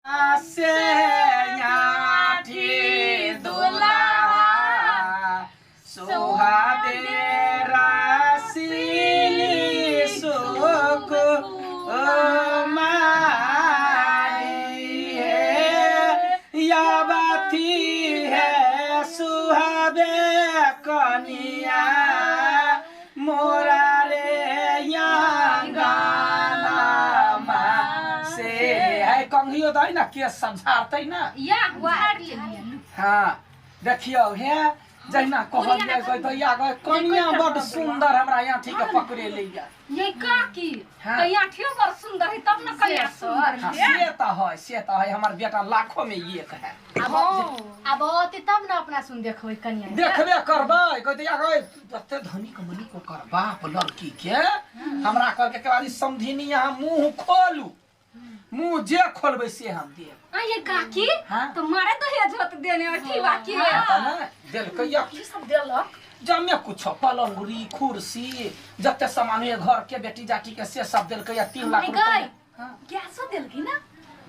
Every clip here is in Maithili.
से याठी दुल्हा सुहाबे रासिली सुख मारी है या बाती है सुहाबे कनिया मोरा रे गाना से है कंघियो दै ना केस सब झाड़तै ना या झाड़ ले। हाँ देखियो हे जहिना कहलियै गई दैया गई कनिया बड सुंदर हमरा यहाँ ठीक पकड़े लैया ये काकी त यहाँ बड़ सुंदर है तब न कनिया सुंदर हाँ, है। से त है हमर बेटा लाखों में एक है। अब औते तब न अपना सुन देखबै कनिया देखबे करबै गई दैया गई जते धनी के मनी को कर बाप लड़की के हमरा कहलकै के बारी समधिनी यहाँ मुंह खोलू मुंह जे खोलबै से हम देब। आ ये काकी हाँ? तो मारे दहेज होत देने अथी बाकी है पता नहीं देलकै या की सब देलक जमे कुछ पलंगरी कुर्सी जते सामान है घर के बेटी जाटी के से सब देलकै या 3 लाख गई रुपया। गैसो देलकी ना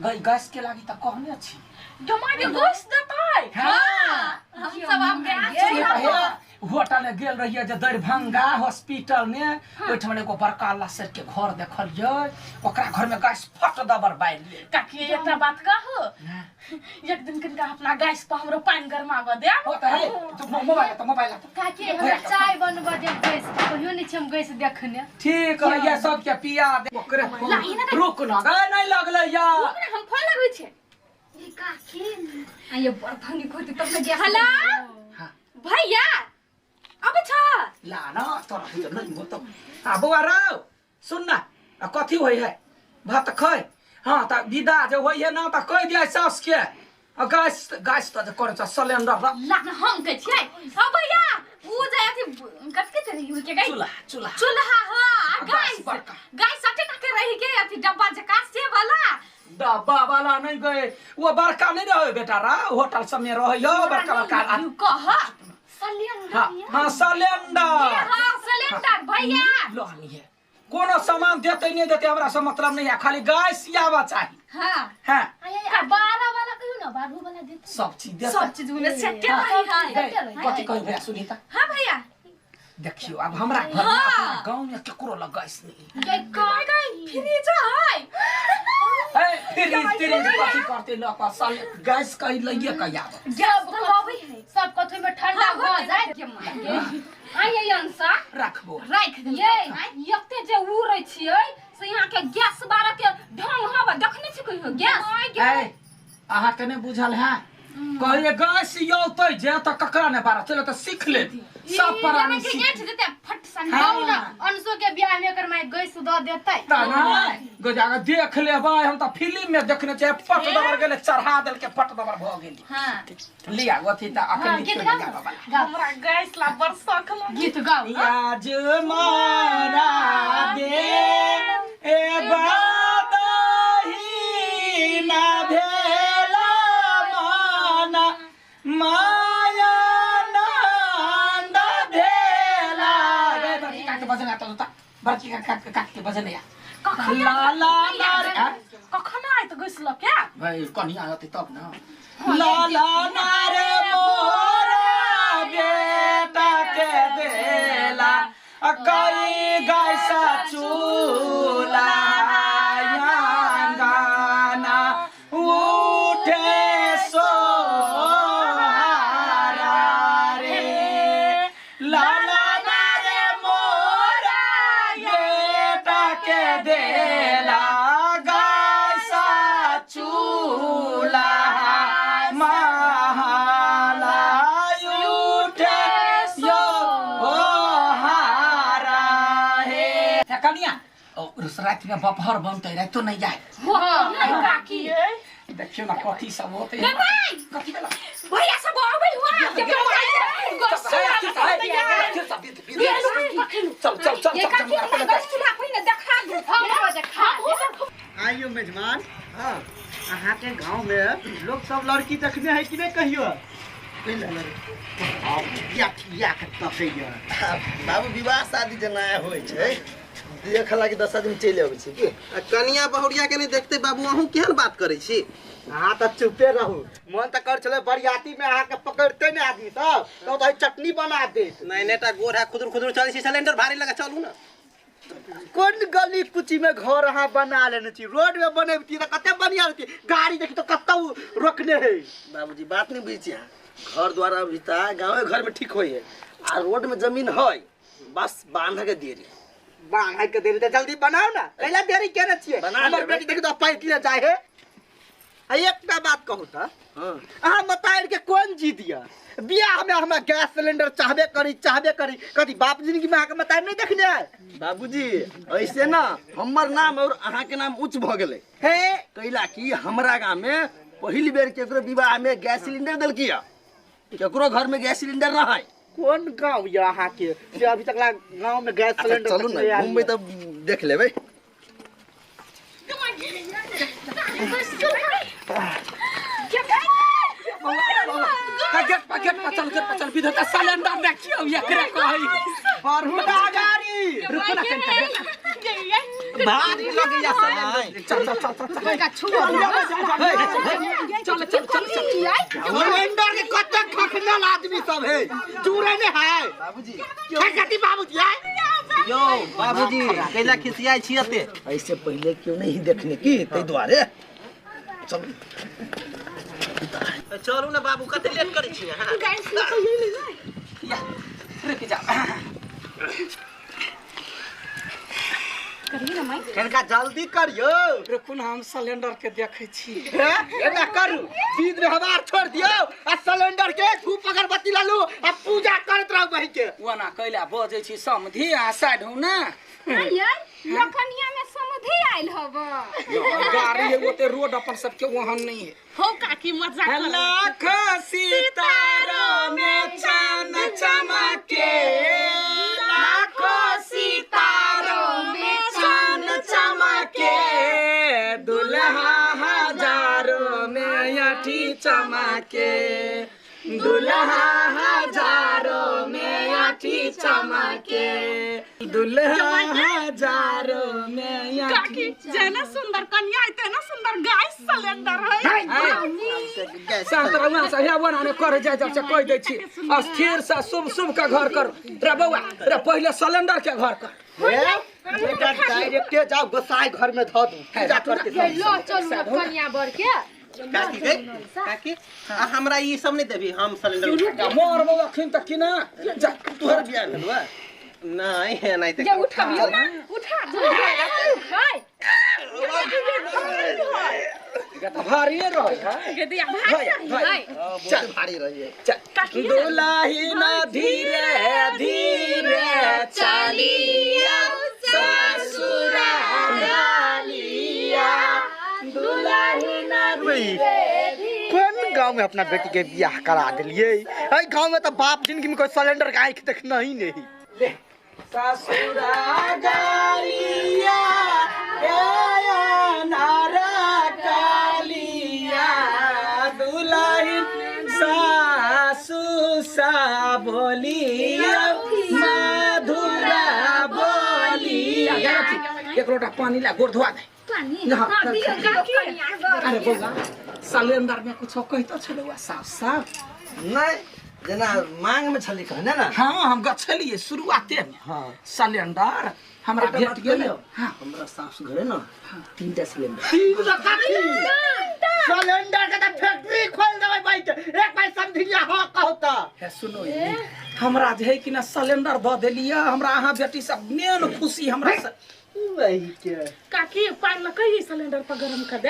गई गैस के लागी त कहने छी जमा के गैस देतै। हाँ। हम सब अब गैस हे होटल में गेल रहिए जे दरभंगा हॉस्पिटल में ओइठाम एगो बड़का लाशेर के घर देखलियै ओकरा घर में गैस फट दबर बारि ले। काकी एकटा बात कहू एक दिन किनका अपना गैस पर हमरो पानि गरमाबऽ देब। ओ त है तू मोबाइल त मोबाइल त काकी हमरा चाय बनबऽ देब गैस कहियो नै छी हम गैस देखने। ठीक है ये सब के पिया दे ओकरे रुक ना गए नहीं लगलै या हम फोन लगबै छै ये काकी आ ये बड़ धनी होती तब न गैस। हेलो हां भैया अब छ ला ना तोरा तो नहीं होतो। आ बौआ रौ सुन ना आ कथी होय है भात खै। हाँ त विदा जे होय है ना त कहि दिया सास के आ गैस गैस त जे करै छ सिलेंडर र ला हम कहै छियै हां भैया उ जे अथी कथि के रही के गई चूल्हा चूल्हा चूल्हा। हां गैस गैस बड़का। गैस सटे के रही के अथी डब्बा जका से वाला डब्बा वाला नहीं गए वो बड़का नहीं रहे बेटा रा होटल सब में रहे यो बड़का बड़का you कह सिलेंडर। हाँ हाँ सिलेंडर। हां सिलेंडर भैया लो आनी है कोनो सामान देते नहीं देते हमरा से मतलब नहीं है खाली गैस आवा चाहिए। हां हां आ 12 वाला कहियो ना 12 वाला देते सब चीज देते सब चीज में सेट रही है। कथी कही भैया सुनीता। हां भैया देखियो अब हमरा घर में अपना गांव में केकरो लग गैस नहीं ये काकी फ्रिज है ए फ्रिज त्रिज कथी करते ल क साले गैस कहि लइए क आब गैस त लबै है सब कथि में ठंडा भ जाय। आ ये अंसा रखबो राख दे ये एते जे उड़ै छियै से यहाँ के गैस बारह के ढंग हवा देखने छी कहियो गैस। ए अहाँ के नहीं बुझल है कहिए गैस यौतै जे त ककरा ने बारह चलो त सीख ले सब परानी के सीख गेट देते फट सन हाँ। ना अंशो के बियाह में एकर my gas the देतै त नहीं गजागा देख लेबै हम त फिल्म में देखने छियै फट दबर गेलै चढ़ा देलकै फट दबर भ गेली। हां लिया अथी त अखन गीत गाउ गाउ हमरा गैस ला बड़ शौक लगे गीत गाउ आज मारा दे ए बादही ना भेला माना माया नंद भेला गे बड़की काक के बजना तो ता बड़की काक काक के बजना या ला ला ला कखन आयत गैस ल के भाई कनिया आते तब ना ला ला ना रे मोरा बेटा के देला कई गैसा चूल्हा गाना उठे सोहारा रे ला ला ना रे मोरा बेटा के देला गैसा चूल्हा महाला उठे सोहारा हे कनिया रात में बपहर बनते रातो नहीं जाए। नहीं काकी देखियो ना कथी सब होते नहीं भाई कथी भेला भैया सब आबै हुआ के चल चल चल ये काकी हमरा गैस चूल्हा पहिने देखा दू हम देखा आइयो मेजमान। हाँ अहाँ के गांव में लोग सब लड़की देखने है कि नहीं कहियो? बाबू विवाह शादी जेना होइ छै देख लागी 10 आदमी चलि अबै छै की कनिया बहुरिया के नहीं देखते बाबू अहूँ केहन बात करै छी? अहाँ तऽ चुपे रहू। मन तऽ कर छलै बरियाती में अहाँके पकड़ते ने आदमी सब तो तऽ चटनी बना देत। नहीं नहीं टा गोर है, खुदुर खुदुर चलै छी, सिलेंडर भारी लगा चलू ना। कोन गली कुची में घर अहाँ बना लेने छी? रोड में बनेबती तऽ कते बढ़िया रहती, गाड़ी देखी तो कतौ रोकने है। बाबूजी बात नहीं बुझै छी अहाँ, घर द्वार अभी तऽ गाँवे घर में ठीक होइ है आ रोड में जमीन है, बस बांध के देरी। बांध के देरी तऽ जल्दी बनाओ ना, कैला देरी केने छियै? बना हमर लेबै। बेटी देखी तो पैठ ले जाय है। आ एकटा बात कहू तऽ, हाँ। अहाँ मतारि के कोन जिद यऽ? बियाह में हमरा गैस सिलेंडर चाहबे करी चाहबे करी, कथी बाप जिंदगी में अहाँके मतारि नहीं देखने आयल? बाबूजी ऐसे ना हमर नाम और अहाँ के नाम उच्च भऽ गेलै। हे कैला कि हमरा गाँव में पहिल बेर केकरो विवाह में गैस सिलेंडर देलकी है, केकरो घर में गैस सिलेंडर ना है। कोन गाँव यऽ अहाँ के से अभी तक ला गाँव में गैस अच्छा, सिलेंडर चलू तक ना नहीं आयल घूमबै यऽ? तऽ देख लेबै। गेट पर गेट पर चल, गेट पर चल, विधाता सिलेंडर देखियौ एकरे कहै। पढ़ू ना गाड़ी। रुकू ना कनिका। भारी लगैया सिलेंडर। चल चल चल चल चल चल चल चल। सिलेंडर के कते खखनल आदमी सब है, चूरे ने है बाबूजी। है कथी बाबूजी है? यो बाबूजी कैला खिसियाइ छी एते? ऐसे पहले क्यों नहीं देखने की ताहि दुआरे। चल चलू ना बाबू, कते लेट करै छी अहाँ? या रुक जा। करिए ना माई। कनिका जल्दी करियौ। रुकू ना, हम सिलेंडर के देखै छी। हे, एना करू, बीच में हमार छोड़ दियौ आ सिलेंडर के धूप अगरबत्ती लालू आ पूजा करैत रहू बहिन के। ओना कैला बजै छी समधी आ साइड हूँ ना। आइयै लखनिया में समधी आयल हब। गाड़ी है ओते रोड अपन सबके ओहन नहीं है। हो काकी मजाक कर। लाख सितारों में चांद चमके, लाखों सितारों में चांद चमके, दुल्हा हजारों में अठी चमके, दुल्हा हजारों में अठी चमके, दुल्हा हजारों में अठी। काकी जेना सुंदर कन्या है तेना सुंदर गैस सिलेंडर है। शांत रहू से, हे बना ने कर जाय जब से कह दै छी अस्थिर से शुभ शुभ के घर कर। रे बौआ रे पहिले सिलेंडर के घर कर। हे बेटा डायरेक्टे जाओ गोसाई घर में धऽ दू पूजा करते। ये लो चलू ना कन्या बर के। काकी गई काकी आ हमरा ई सब नहीं देबी, हम सिलेंडर उठा के। मोर बौआ खिन त किना जा। तोहर बियाह भेल बा? नहीं है नहीं ये उठाबियो ना, उठा हाय त भारी रहै है। ये दिया भाई हाय बहुत भारी रही है। चल दुलाही ना धीरे धीरे चलिया ससुरा डालिया, दुलाही ना धीरे। कोन गांव में अपना बेटी के बियाह करा देलिए? एहि गांव में तो बाप जिंदगी में कोई सिलेंडर के आंखि देखना ही नहीं। ससुरा गालिया नारा कालिया, दुलाही सासु सा बोलिया मधुरा बोलिया। एक लोटा पानी ला गोर धोआ दे। पानी हाँ, हां दियो कन्या बर। अरे बौआ सिलेंडर में कुछ कहतो छलौआ साफ साफ? नहीं जेना मांग में छली कहने ना। हाँ हम गछलिए शुरुआते में। हाँ। सिलेंडर हमरा भेट गेल। हाँ हमरा सास घरे ना 3टा सिलेंडर। सिलेंडर के तो फैक्ट्री खोल देबै बैठ एक भाई समझिया हां कहता। हे सुनो ये, हमरा जे है कि ना सिलेंडर द देलिए हमरा अहाँ बेटी सब मेन खुशी हमरा से। वही के काकी पानी में कहिए सिलेंडर पर गरम कर दे।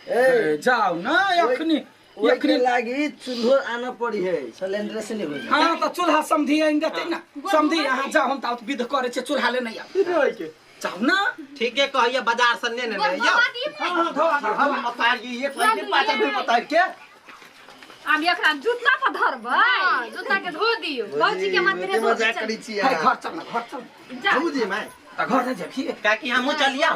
ए जाओ ना अखनी अखनी लागी चूल्हो आना पड़ी है, सिलेंडर से नहीं होई। हाँ तो चूल्हा समधी आइन देते ना, समधी अहाँ जाओ हम त विध करे छे चूल्हा ले नहीं आब। रही के जाओ ना। ठीक है कहिए बाजार से ने ने यो। हाँ धोआ धोआ। हम बताइए एक महीने पाछा भी बताइए के आब एकरा जूता पर धरबै, जूता के धो दियो बाबूजी के मात्रे धो। मजाक करै छी है घर चल ना, घर चल जा बाबूजी my त घर नहीं जेबही। काकी हमहूँ चलिया।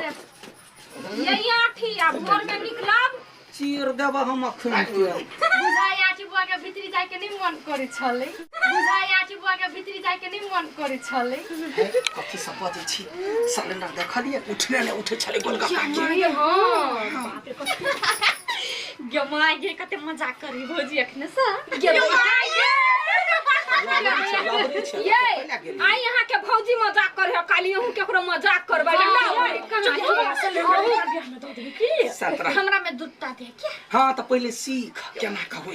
यही आठी आ भोर में निकलब चीर देब हम अखन के। बुझाइ आठी बुआ के भीतरी जाय के नहीं मन करे छलै, बुझाइ आठी बुआ के भीतरी जाय के नहीं मन करे छलै। कथी सब बजै छी? सिलेंडर देखलिए उठने ने उठे छलै गोलगप्पा के। हां बाप रे कथी गे my गे कते मजाक करी भौजी अखने से गे my गे ये आई यहाँ के भौजी मजाक करे काली अहूँ केकरो मजाक करबै हमरा में दूधटा दे के। हां त पहिले सीख केना कहू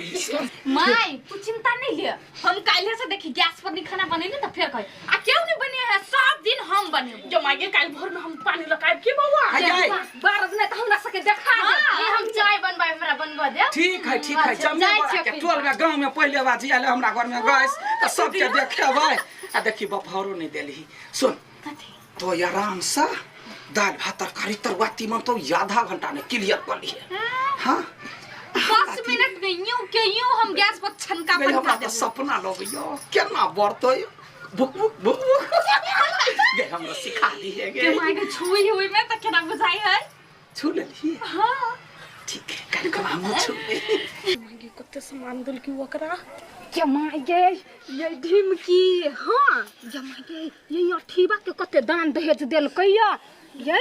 my तू चिंता नहीं ले हम काल्हे से देखी गैस पर नहीं खाना बनेली त फेर कह आ क्यों नहीं बने है सब दिन हम बनेबो। जो my गे काल भोर में हम पानी लगाएब के बौआ बारह दिन त हमरा सबके देखा दे हम चाय बनबाय हमरा बनबा दे। ठीक है जमे बड़ा के टोल में गांव में पहिले बाजी आले हमरा घर में गैस त सबके देखेबै आ देखी बपहरो नहीं देली। सुन तो आराम से दाल भात तरकारी तरुआ तीमन तो आधा घंटा ने क्लियर कर लिए। हां 10 मिनट में यूं के यूं हम गैस पर छनका पनका दे सपना लगइयो केना बरतै भुक भुक भुक भुक गे हमरा सिखा दी है गे के my के छुई हुई में त केना बुझाई है छू लेली। हां ठीक है कल कल हम छू my कते सामान देल की ओकरा के my गे ये ढिमकी। हां के my गे ये अठीबा के कते दान दहेज देलकैया ये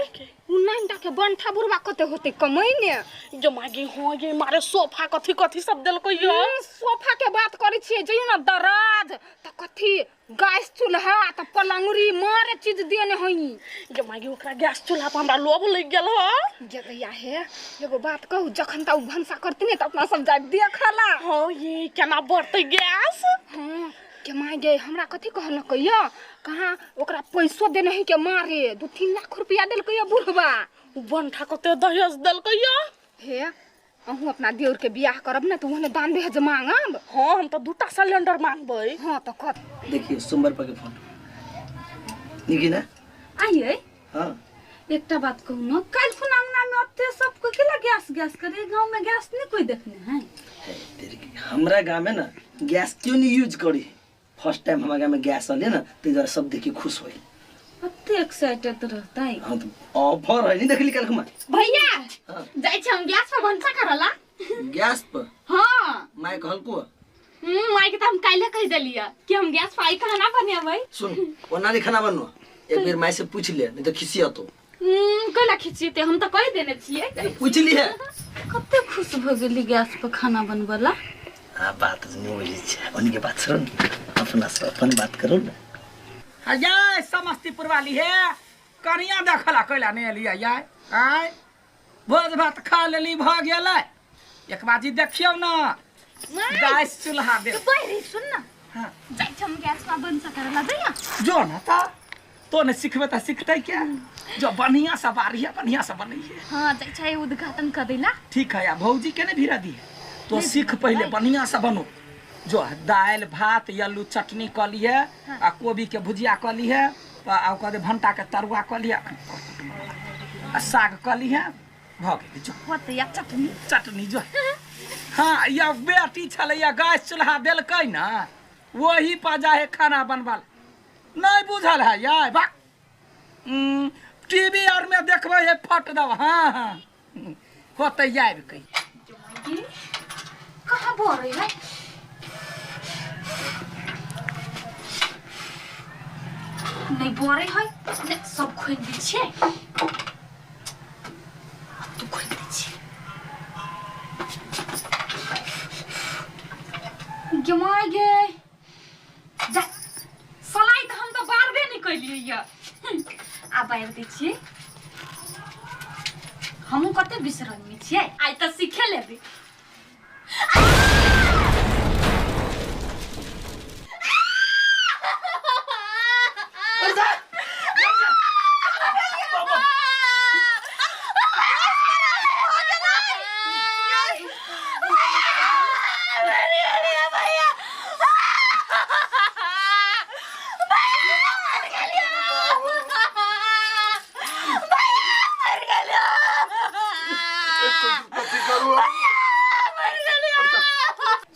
उनाइनटा के बंठा बुढ़वा कते होते कमैने। जो my गे हो गे मारे सोफा कथी कथी सब देलकैया। सोफा के बात करै छियै जइयो न दराज त कथी गैस चूल्हा त पलंगरी मारे चीज देने हई। जो my गे ओकरा गैस चूल्हा पर हमरा लोभ लग गेल हो। गे भैया हे एगो बात कहू जखन त उ भनसा करती ने त अपना सब जाय देखला। हां ये केना बरतै गैस। हां के my गे हमरा कथी कहलकैया कहाँ ओकरा पैसो देने है के मारे 2-3 लाख रुपया देलकैया बुढ़वा। उ बंठा कते दहेज देलकैया। हे अहूँ अपना देवर के बियाह करब न त ओहने दान दहेज मांगब। हां हम त 2टा सिलेंडर मांगबै। हां त कत देखियो सोमवार पर के फोन निकी ना आइए। हां एकटा बात कहू न काल खुना अंगना में ओते सब को केला गैस गैस करे गांव में गैस नहीं कोई देखने है। तेरी हमरा गांव में ना गैस क्यों नहीं यूज करी फर्स्ट टाइम हमारे गांव में गैस आले ना तो इधर सब देखी खुश होई अते एक्साइटेड रहता है। हां तो ऑफर है नहीं देखली कल खुमा भैया जाय छी हम गैस पर भनसा करला गैस पर। हां my कहलको my के त हम काल्हे कह देलिया कि हम गैस पर आई खाना बनेबै। सुन ओना नहीं खाना बनवा एक बेर my से पूछ ले नहीं तो खिसियतो। कैला खिसियते हम त कह देने छियै पूछ ली है। कते खुश भ गेली गैस पर खाना बनबला। हां बात नहीं होई छै उनके बात सुन अपना से अपन बात करो ना। ये समस्तीपुर वाली है कनिया देखला कैला नहीं एलियै यार आय भोज भात खा लेली भ गेलै एक बाजी देखियौ न गैस चूल्हा दे पहिले सुन न। हां जाय छी हम गैस पर बनसा करला जइया जो न त तो ने सिखबे त सिखतै क्या जो बढ़िया से बारी है बढ़िया से बनैये। हां जाय छै उद्घाटन कर देला। ठीक है या भौजी के ने भिरा दी तो सीख पहले बढ़िया से बनो जो दाल भात आलू चटनी क लिए आ कोबी के भुजिया क लिए आ ओकर भंटा के तरुआ क लिए आ साग क लिए भ गेल जो होते या चटनी चटनी जो। हां या बेटी छलै या गैस चूल्हा देलकै ना वही पर जाहे खाना बनबल नहीं बुझल है यार बा टीवी और में देखबै है फट दब। हां हां होते आबि के कहाँ बोल रही है नहीं बोल रही है नहीं सब खोल दी छे तू खोल दी छे गमाय गे जा सलाई तो हम तो बारबे नहीं कइलिए या आ बार दी छे हमहु कते बिसरनी छियै आइ त सीखे लेबै।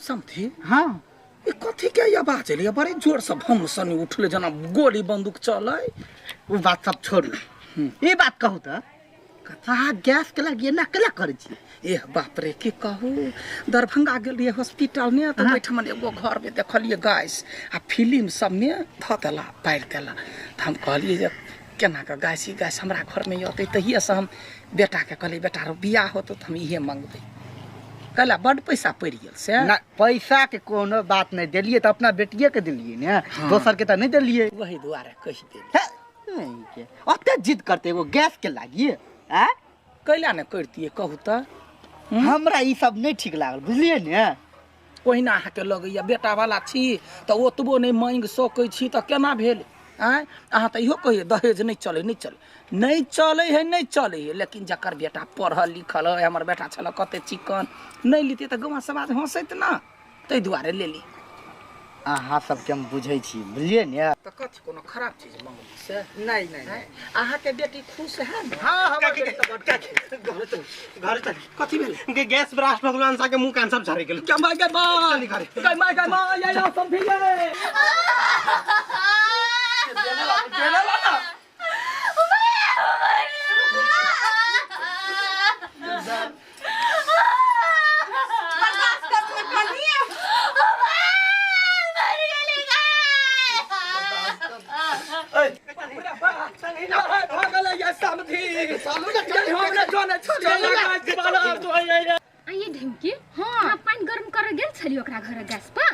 समझी। हाँ ये कथी के आवाज एलै बड़े जोर से भम सनी उठले जना गोली बंदूक चलै। उ बात सब छोड़ू ई बात कहू त अहाँ गैस के लगी एना केला करै छी? एह बाप रे की कहू, दरभंगा गेलियै हॉस्पिटल ने तऽ ओहिठाम एगो घर में देखलियै गैस आ फिल्म सब में धऽ देला पारि देला। तऽ हम कहलियै जे केना कऽ गैस ई गैस हमरा घर में अतै, तहिएसँ हम बेटाके कहलियै बेटा रो बियाह होतौ तऽ हम इहे मंगबै। कैला बड पैसा पड़ि गेल से ना पैसा के कोनो बात नहीं देलिए तो अपना बेटिए के देलिए ने दोसर के तो नहीं देलिए वही दुआरे कहि देली हे, नहीं के ओते जिद करते एगो गैस के लागिए आ कैला ने करतिए कहू तऽ हमरा ई सब नहीं ठीक लागल बुझलिए ने ओहिना अहाँके लगैया बेटावाला छी तऽ ओतबो नहि माँगि सकै छी तऽ केना भेल आँय अहाँ तऽ इहो कहियै दहेज नहि चलै नहि चलै नहि चलै है नहि चलै है लेकिन जकर बेटा पढ़ल लिखल है हमर बेटा छल कते चिकन नहि लितियै तऽ गाँव समाज हँसैत ने ताहि दुआरे लेली अहाँ सबके हम बुझै छी बुझलिए ने तऽ कथी कोनो खराब चीज मंगली से नहीं नहीं आँय? अहाँके बेटी खुश है ने हाँ हमर काकी, बेटी तऽ बड काकी, घरे चल घरे चल कथी भेल गे गैस ब्रास्ट भगवान सा के मुंह कान सब झरे गेल गे माय गे माय चली घरे। गे माय गे माय ये समझी गे बर्दाश्त करू ना कनिए आ ये ढिमकी हाँ पानि गरम करे गेल छली ओकरा घर गैस पर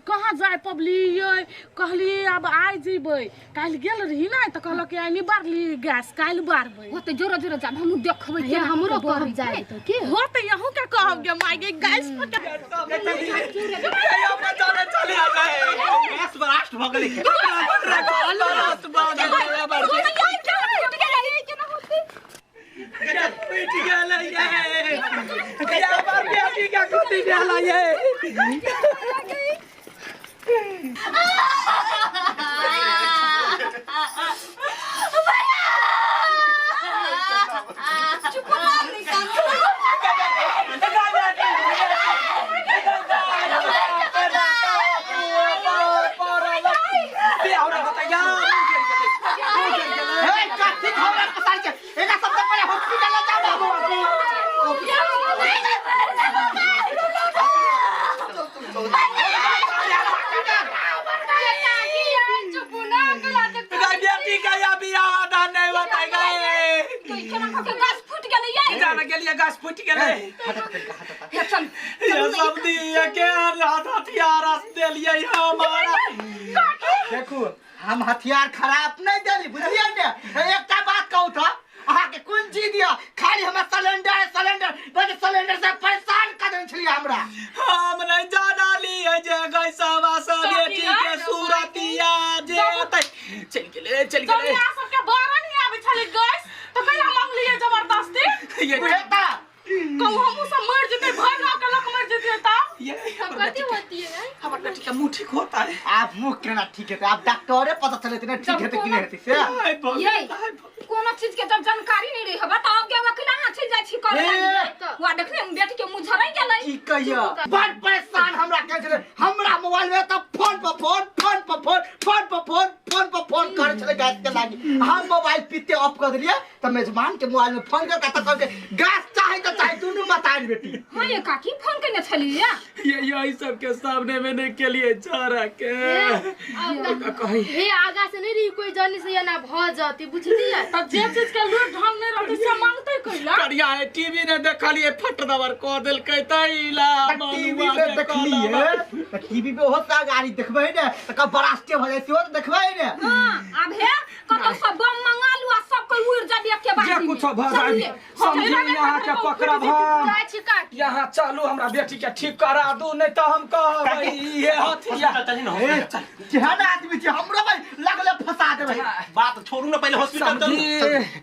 कहाँ जाय पबली ये कहली अब आइ जेबै काल्हि गेल रही ने तऽ कहलक कि आइ नहि बारली गैस काल्हि बारबै ओते जोरे जोरे जाब हमहूँ देखबै हे केना हमरो के कहब बरै जाय छै। तो की हो तऽ यहूँ के कहब गे माय गे गैस पर गैस ब्रास्ट भऽ गेलै हे कथी खबर पसार के एकरा सबसे पहिले हॉस्पिटल ले जाओ केना कऽ के गैस फूटि गेलै ये जाना गेलियै गाछ फूटि गेलै हे चल ये सब दिए के हाथ हथियार देलियै हमारा देखू हम हथियार खराब नहीं देली बुझलिए ने एकटा बात कहू तो अहाँ के कोन चीज दिया खाली हमरा सिलेंडर सिलेंडर बस सिलेंडर से परेशान कर देने छलियै हमरा हम नहीं जानलियै जे गैसवा से बेटी के सूरतिया जेतै चलि गेलै चलि जब गेलै यहाँ सबके बारह नहीं आबै छलै गैस तऽ कहिया मंगलियै जबरदस्ती ये बुझेता कहू हमहूँ सब मरि जेतै भरि गाँव के लोक मरि जेतै तब ये हम हमर कथी बेटी होती है हमर बेटी के मुँह ठीक होता है आप मुँह केना ठीक हेतै आप डॉक्टरे पता चलेतै ने ठीक हेतै कि नहि हेतै से हाय भगवान, ये हाय भगवान। कोनो चीज के जब जानकारी नहीं रही हबा तऽ आगे वकील अहाँ चलि जाइ छी करे ए, लागी वा देखने बेटी के मुँह झरै गेलै की कहियो बड़ परेशान हमरा कहै छलै हमरा मोबाइल में तऽ फोन पर फोन फोन पर फोन फोन पर फोन फोन पर फोन करै छलै गैस के लागी हम मोबाइल पीते ऑफ कर देलियै तऽ मेजबान के मोबाइल में फोन कर के तऽ कहलकै गैस चाही तऽ चाही दुनू मताइन बेटी हाँ ये काकी फोन केने छलियै ये यही सब के सामने में नहीं के लिए छोरा के कही हे आगा से नहीं रही कोई जानी से ना भ जाती बुझलिए तऽ जे चीज के लूट ढंग नहि रहतै से मांगतै कैला करिया है टीवी ने देखलिए फट दबर को देलकै तैला टीवी पे देखलियै तऽ टीवी पे ओहो सा गाड़ी देखबै ने तऽ कब बरास्टे भऽ जाइ सेहो तऽ देखबै ने हाँ आब हे कतौ सब बम मंगा लू आ सब कोई उड़ जाबी एके बार जे कुछो भऽ जाय समझी यहाँ के पकड़ब हम जाइ छी काकी यहाँ चलू हमरा बेटी के ठीक करा दू नहीं तो हम कहबै ये हथियार चली ना हॉस्पिटल जेहन आदमी छै हमरो भाई लगले फंसा देबै बात छोड़ू ना पहिले हॉस्पिटल चलू समझी